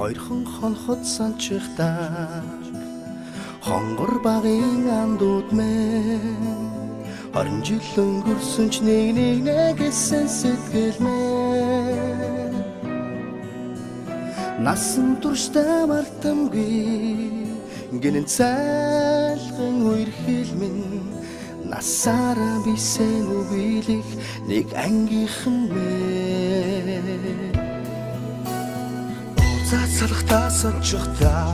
Хоёрхан хонхот санчихдаг хонгор багын андууд мэн 20 жил өнгөрсөн ч нэг нэг нэгсэн сэтгэл мэн насан туршдаа мартамгүй гинэн цайлган үерхэл минь насаараа бисэн үгүйлэх нэг ангийнхан мэн Уулзаад салхтаа санчихтаа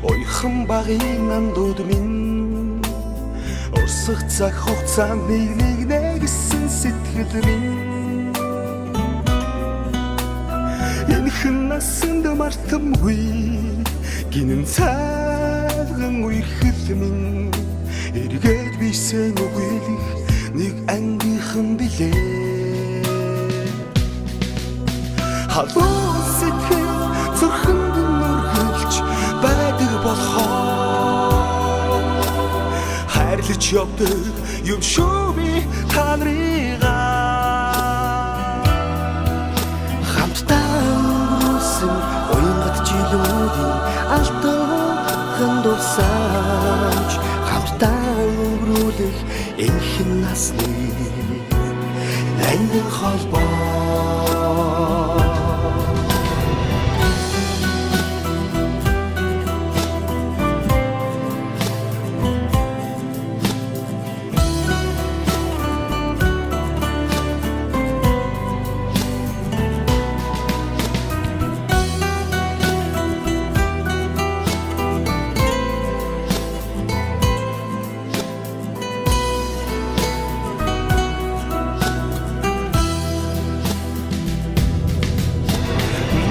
уяхан багын андууд минь урсах цаг хугацаа нэг нэг нэгсэн сэтгэл минь энхэн насанд мартамгүй гинэн цайлган үерхэл минь эргээд бисэн үгүйлэх нэг ангийнхан билээ. Халуун сэтгэл зүрхэнд нүргэлж байдаг болохоор хайрлаж явдаг юм шүү би та нарыгаа. Хамтдаа өнгөрүүлсэн уянгат жилүүдийн алтан дурсамж хамтдаа өнгөрүүлэх энхэн насны ангин холбоо.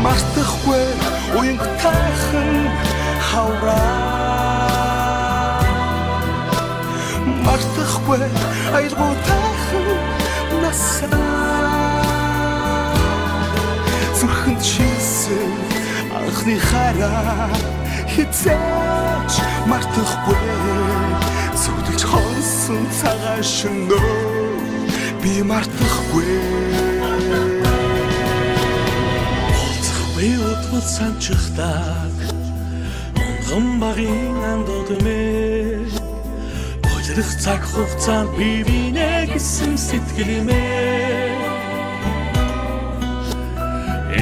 Мартахгүй уянгатайхан хавраа, мартахгүй аялгуутайхан насаа, зүрхэнд шилсэн анхны хайраа хизээч мартахгүй, зүудэлж хонсон цагаан шөнөө би мартахгүй. Уулзахгүй удвал санчихдаг унган багын андууд мэ улирах цаг хугацаанд би бинэ гэсэн сэтгэл мэ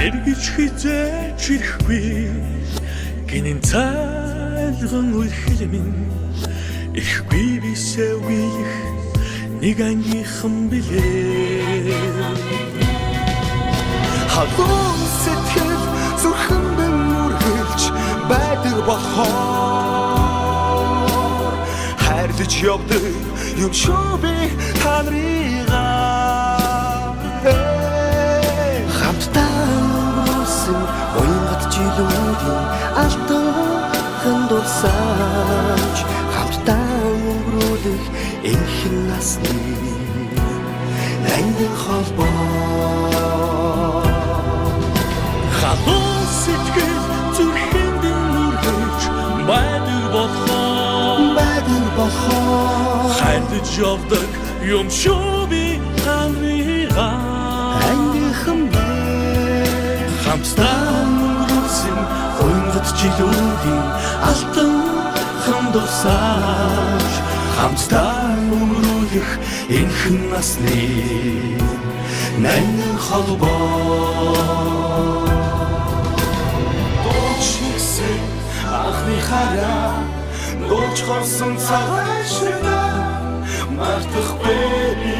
эргэж хизээч ирэхгүй гинэн цайлган үерхэл минь ирэхгүй бисээ үелэх нэг ангийнхан билээ. Халуун сэтгэл зүрхэнд нүргэлж байдаг болохоор хайрлаж явдаг юм шүү би та нарыгаа. Хамтдаа өнгөрүүлсэн уянгат жилүүдийн алтан дурсамж хамтдаа өнгөрүүлэх энхэн насны ангин холбоо. Халуун сэтгэл зүрхэнд нүргэж байдаг болохоор байдаг болохоор хайрлаж явдаг юм шүү би та нарыгаа. Ангийнхан мэн Хамтдаа өнгөрүүлсэн уянгат жилүүдийн алтан дурсамж хамтдаа өнгөрүүлэх энхэн насны нанин холбоо. Дууч шигсэн анхны хараа, дууч хорсон цагаан шөнөө мартахгүй би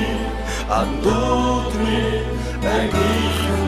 андууд минь ангийнхан.